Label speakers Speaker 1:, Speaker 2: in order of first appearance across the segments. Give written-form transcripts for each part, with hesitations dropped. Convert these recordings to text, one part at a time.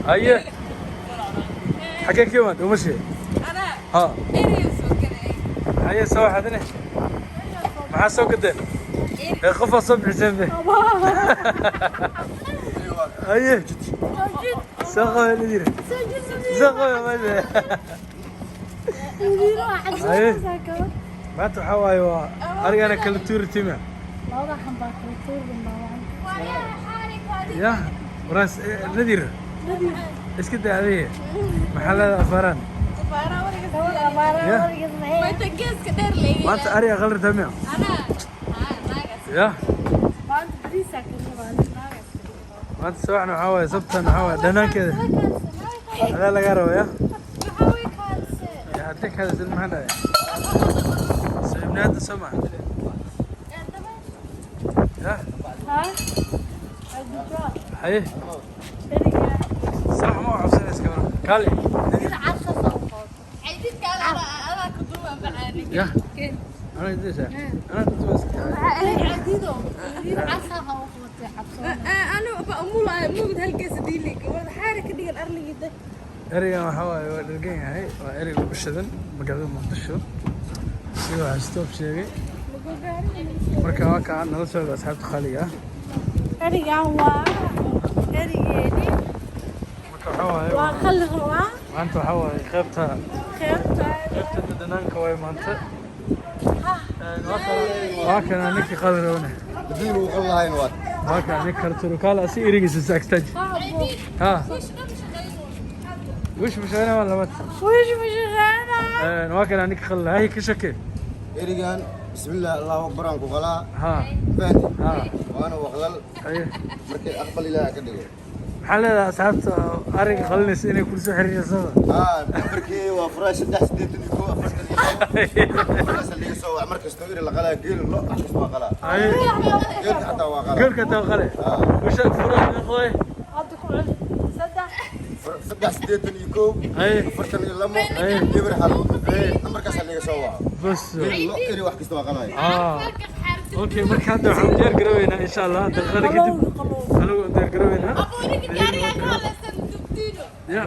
Speaker 1: Haye, xagee ka imaad umashe? Ha, haye, soo xadine, maxaa soo gadeen ee qofaa soo bixiseen be? Haye, soo qabe nadiir, soo qabe meesha. Haye, maanta waxaa waaye waa arigana kala tuuri tima.
Speaker 2: Labada xambaa kala tuurin baa.
Speaker 1: Ya waraas nadiir, iska daa adiga. Maxaa leedahay afaaraan? Ya. Maanta ariga qalirtaa miya? Ya. Maanta sawaxna waxaa waaye, sabtan waxaa waaye dhanaankeeda adaa lagaa raba. Ya ya, haddii kaadasid maxaa dhahay saaxiibnaada soo maha ya. Haye, sax ma u cabsanaysa gabadha kaali nadiir? Ya, anaa idinsa anaa kuntu iska. Erigan waxaa waaye waa dhergan yahay, waa ereyga ugu shidan magaalada Muqdisho, sida waxaa stoob sheegay. Marka waa kaa, nala socda asxaabta qaaliga ah.
Speaker 2: Erigan waa erigeeni.
Speaker 1: Marka waxaa waaye
Speaker 2: waa qali rabaa.
Speaker 1: Maanta waxaa waaye qaybta
Speaker 2: qeybta
Speaker 1: qaybta dhadhanaanka waaye maanta. Waa kana ninkii qali rabane.
Speaker 3: Hadii lagu qal lahayn waa
Speaker 1: Waa kana ninka kala turukaala si erigiisa saagtaaj. Ha, wish mashaqeynaa waa labaad.
Speaker 2: Wish mashaqeynaa.
Speaker 1: Waa kana ninka qali lahaa. Hay, ka shake.
Speaker 3: Erigan bismillah, Allahu akbar aan ku qalaa.
Speaker 1: Ha.
Speaker 3: Fahanti?
Speaker 1: Ha.
Speaker 3: Waana waqlal.
Speaker 1: Haye.
Speaker 3: Markay aqbal Ilaaha ka dhigo.
Speaker 1: Maxaa leedahay asxaabta ariga qalinaysa inay kula soo xiriirsada?
Speaker 3: Haa, nambarkii waa furaha 381 42. Markaas liiga soo wac mar kastoo eri la qalaa, geel, lo, wax kasta waa qalaa.
Speaker 1: Haye.
Speaker 3: Geelka xataa waa qalaa.
Speaker 1: Geelka taa qale wisha furaha meeqoy?
Speaker 2: Hadda ku celi saddex.
Speaker 3: 381
Speaker 1: Haye.
Speaker 3: 42
Speaker 1: Haye.
Speaker 3: 0 1. Nambarkaas liiga soo waco.
Speaker 1: Bas.
Speaker 3: Geel, lo, eri, wax kasta waa qalaya.
Speaker 1: Ah, okay. Marka hadda waxaan u diyaar garoobeynaa insha Allah daqiiqada kadib anigu u diyaar garoobeynaa. Ya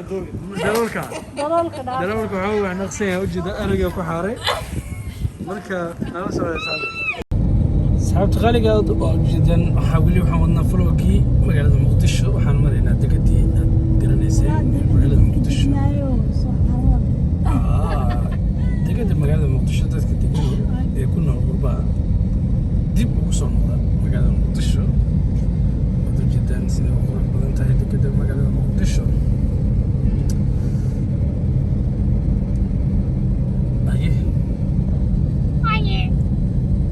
Speaker 1: daroolka.
Speaker 2: Daloolka dhaa.
Speaker 1: Daroolka waxaa wax naqsan yahay ujeeda ariga ku xaaray. Marka nala socda asxaabta qaaliga aad waa ujeedaan. Waxaa weli waxaan wadnaa vlog-gii magaalada Muqdisho. Waxaan maraynaa degadii aad garanaysay magaalada Muqdisho. Ah, degada magaalada Muqdisho, dadka degan ee ku nool qurbaha dib ugu soo noqda magaalada Muqdisho. Waad ujeedaan siday u qurux badan tahay degada magaalada Muqdisho. Aye.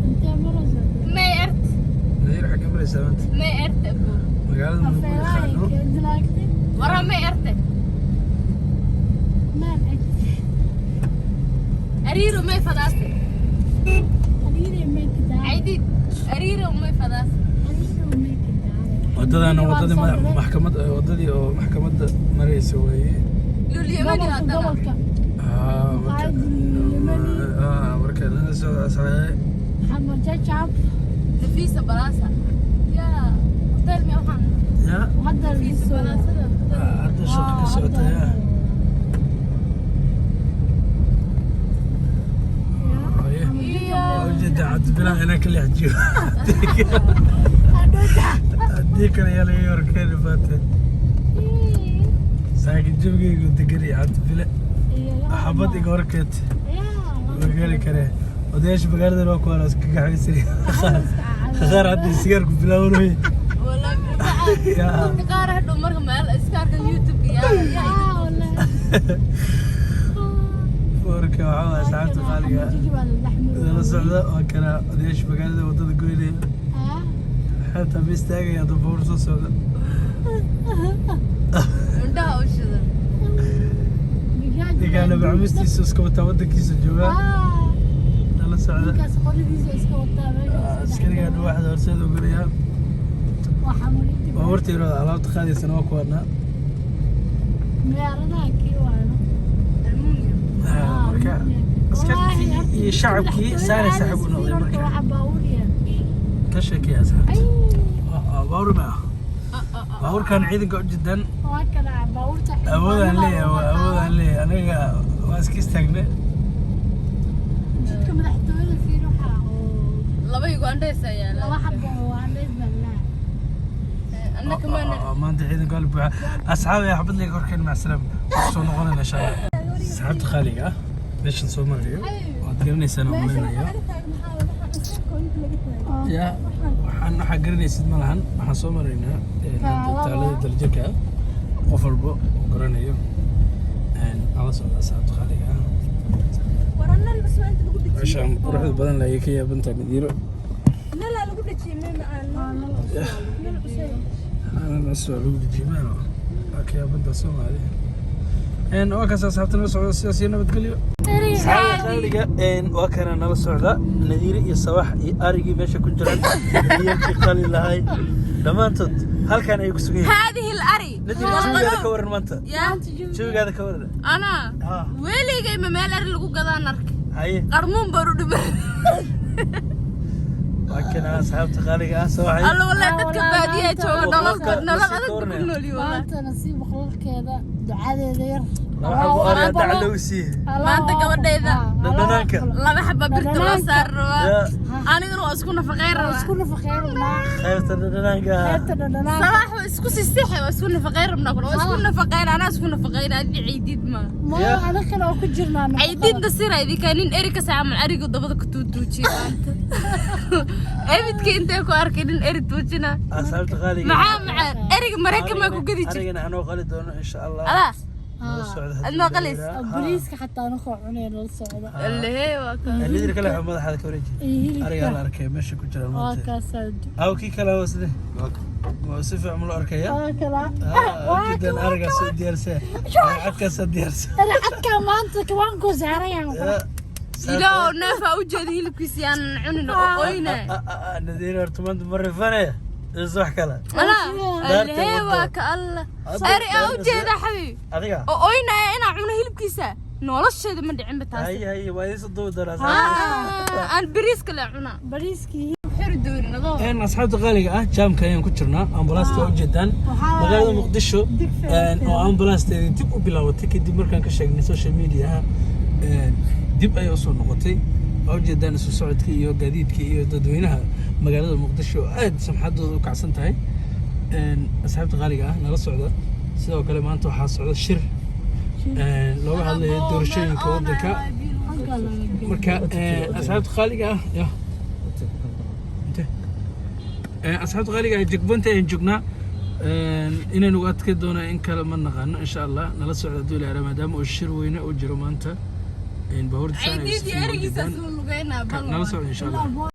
Speaker 2: Intee maraysaa?
Speaker 1: Nadiir, xaggee maraysaa maanta? Magaalada ma lagu yaqaano.
Speaker 2: Meel
Speaker 4: Ariiro may fadaase.
Speaker 2: Ariire may kadaa.
Speaker 4: Caydid, ariiro may fadaase.
Speaker 2: Ariire may kadaa.
Speaker 1: Wadadana wadadii maxkamad, wadadii oo maxkamadda maraysa weeye.
Speaker 4: Lulyamani
Speaker 2: Gobolka
Speaker 4: wadada.
Speaker 2: Gobolka.
Speaker 1: Ah, marka
Speaker 2: Yemeni.
Speaker 1: Ah, marka nala socda asxaabe.
Speaker 2: Xamar Jajab.
Speaker 4: Nafisa Balasa. Yaa, hotel mi waxaan.
Speaker 1: Ya.
Speaker 2: Hadda
Speaker 4: Nafisa
Speaker 2: lisoo.
Speaker 4: Balasada.
Speaker 1: Ah, hadda shaqa ka socota ya. Haye. Waa ujeedaa Cabdibilah inaan ka leexjiyo, haddii kale yaa laga horkeeni baate. Saakiin jabigaygu degan iyo Cabdibile xabad iga horkeet ma geli karee. Odayaasha magaalada waa kuwaan iska gaxaysanay, qaar hadda sigaarku bilaabanay.
Speaker 4: Walaa, dadka qaar hadhow marka meel iska arkan YouTube yaa yaa.
Speaker 1: Marka waxaa waay asxaabta qaaliga lala socda, waa kana odayaasha magaalada wadada goynaya, xeebta ma istaagaya hadda baabuur soo socda.
Speaker 4: Indhaha u shidan.
Speaker 1: Ninkaana macmuustiisa iska wataa, wadankiisa joogaa, lala socda.
Speaker 2: Ninkaas qorigiisa iska wataa meeshaas.
Speaker 1: Askariga dhuwaxda horseeda ogolayaa.
Speaker 2: Waa xamulinta.
Speaker 1: Baabuurta yaroo alaabta qaadaysana waa kuwanaa.
Speaker 2: Magaaladaha kii waano.
Speaker 4: Almunia.
Speaker 1: Marka askartii iyo shacabkii saanay saaxiib u noqday. Marka
Speaker 2: Waxa baabuur
Speaker 1: ka sheekaya asxaabta. Baabuur ma ah. Baabuurkan ciidanka u jidan.
Speaker 2: Waa kana baabuurta.
Speaker 1: Awoodaan leeyahay, waa awoodaan leeyahay. Aniga waa iska istaagne.
Speaker 2: Jidka madaxtooyada fiir, waxaa oo
Speaker 4: Laba Ugandheys ayaa
Speaker 2: laba xabo oo Ugandheys baa laa.
Speaker 4: Annaka maana.
Speaker 1: Maanta ciidanka waa la buuxa. Asxaabi, xabad liga horkeen. Mac salaam, soo noqonayna insha Allah. Asxaabta qaaliga ah, meeshan soo marayo waad garanaysaan oo malaynayo. Ya, waxaa garanaysid ma lahan. Waxaan soo maraynaa hadda taalada daljirka ah, qof walba uu garanayo. Ala socda, asxaabta qaaliga ah. Meeshaan quruxda badan la ka yaabantaa, Nadiiro. Nal cusub lagu dhejiyey maano, waa ka yaabantaa Soomaali. Waa kaas, asxaabta nala socda, sidaas iyo nabadgelyo. Asxaabta qaaliga, waa kana nala socda Nadiire iyo Sabax iyo arigii meesha ku jiraan, iyakii qali lahay, dhammaantood halkan ay ku sugan yihiin.
Speaker 4: هذه الأري.
Speaker 1: Nadiire, jawigaada ka waran maanta?
Speaker 4: يا.
Speaker 1: Jawigaada ka waran?
Speaker 4: أنا weligay ma meel ari lagu gadaan arkay. Qarmuun baan u dhibay.
Speaker 1: Waa kana asxaabta qaaliga ah, Sabaxay.
Speaker 4: Alla, wallahi dadka baadiyaha jooga nolol nolol
Speaker 1: Nasiib
Speaker 4: adag
Speaker 1: ka
Speaker 4: ku
Speaker 1: waranaya.
Speaker 4: nool yihiin, wallahi.
Speaker 2: Maanta nasiib boqolkeeda ducadeeda yar.
Speaker 1: Laba xabo ari hadda lagu siiyey.
Speaker 4: Maanta gabadhayda.
Speaker 1: Dhadhanaanka.
Speaker 4: Laba xaba birta loo
Speaker 2: Dhadhanaanka.
Speaker 4: saari rabaa.
Speaker 1: Ya.
Speaker 4: Aniguna waa isku nafaqeyn rabaa.
Speaker 2: Isku nafaqeyn rabnaa.
Speaker 1: Qaybta dhadhanaanka.
Speaker 2: Qaybta dhadhanaanka.
Speaker 4: Sabax waa isku sisixi, waa isku nafaqeyn rabnaa kuna, waa isku nafaqeyn, anaa isku nafaqeyn, adi ciidid ma.
Speaker 2: Ma
Speaker 1: Ya.
Speaker 2: anakana oo ku jirnaa nafaqada.
Speaker 4: Ciididna sira idinka nin eri ka saaman ariga dabada ka tuutuujiye maanta. Ebidka intee ku arkay nin eri tuujina?
Speaker 1: Asxaabta qaaliga.
Speaker 4: Maxaa macaan eriga Maraykan maa ku gedi jirta?
Speaker 1: Arigana anoo qali doono insha Allah.
Speaker 4: Adaa.
Speaker 1: Nala socda haddii
Speaker 4: Adnoo
Speaker 1: la
Speaker 4: qalis.
Speaker 1: yidhaa.
Speaker 2: Bariiska xataa anakoo cunay nala socda.
Speaker 4: Allehe, waa ka.
Speaker 1: Lidir kale waxaa madaxaada ka wareeji.
Speaker 2: Iyo hilibka.
Speaker 1: Arigaa la arkay meesha ku jiraan
Speaker 2: Waa
Speaker 1: maanta.
Speaker 2: kaasaa.
Speaker 1: Aw, kii kale waa sidee? Waa si fiican loo arkaya.
Speaker 2: Waa kala.
Speaker 1: Ujeedaan arigaa soo diyaarsan, cadkaasaa diyaarsan.
Speaker 2: Ari cadkaa maanta kawaankuu saaran yahay.
Speaker 4: Ilaahow, neefaa u jeeda hilibkiisa yaanan cunin oo oyna.
Speaker 1: Nadiir, horta maanta ma rifane is wax kale.
Speaker 4: Alaa.
Speaker 1: Daarta
Speaker 4: Allehe,
Speaker 1: wado.
Speaker 4: waa ka alla ari aa u jeeda, xabiib.
Speaker 1: Adiga.
Speaker 4: Oo oynaya inaa cuno hilibkiisa, nolosheeda ma dhicinba taasi.
Speaker 1: Hay hay, waa idiin soo duubi doonaa.
Speaker 4: Ah, aan bariiska le cunaa.
Speaker 2: Bariiskii.
Speaker 4: Xiri doonin adoo.
Speaker 1: Asxaabta qaaliga ah, jaamka ayaan ku jirnaa, ambalaasta waa ujeedaan.
Speaker 2: Waxaa
Speaker 1: magaalada
Speaker 2: waaye
Speaker 1: Muqdisho
Speaker 2: digfeer.
Speaker 1: Oo ambalaasteedii dib u bilaabatay kadib markaan ka sheegnay social mediaha, dib ayay usoo noqotay. Waa ujeedaan isu socodka iyo gaadiidka iyo dadweynaha magaalada Muqdisho oo aad samxadooda u kacsan tahay. Asxaabta qaaliga ah, nala socda. Sidoo kale maanta waxaa socda shir looga hadlayo doorashooyinka waddanka. Marka asxaabta qaaliga ah, ya inte. Asxaabta qaaliga ah, checkpoint ayaan joognaa. Inaynu adki doonaa in kale ma naqaano. Insha Allah nala socda hadduu ilaahay, maadaama uu shir weyne uu jiro maanta. Baabuurta saan ay
Speaker 4: Caydiid iyo
Speaker 1: si
Speaker 4: erigiisa
Speaker 1: ujeedaan.
Speaker 4: suu lugeynaa bal.
Speaker 1: Nala socda insha Allah.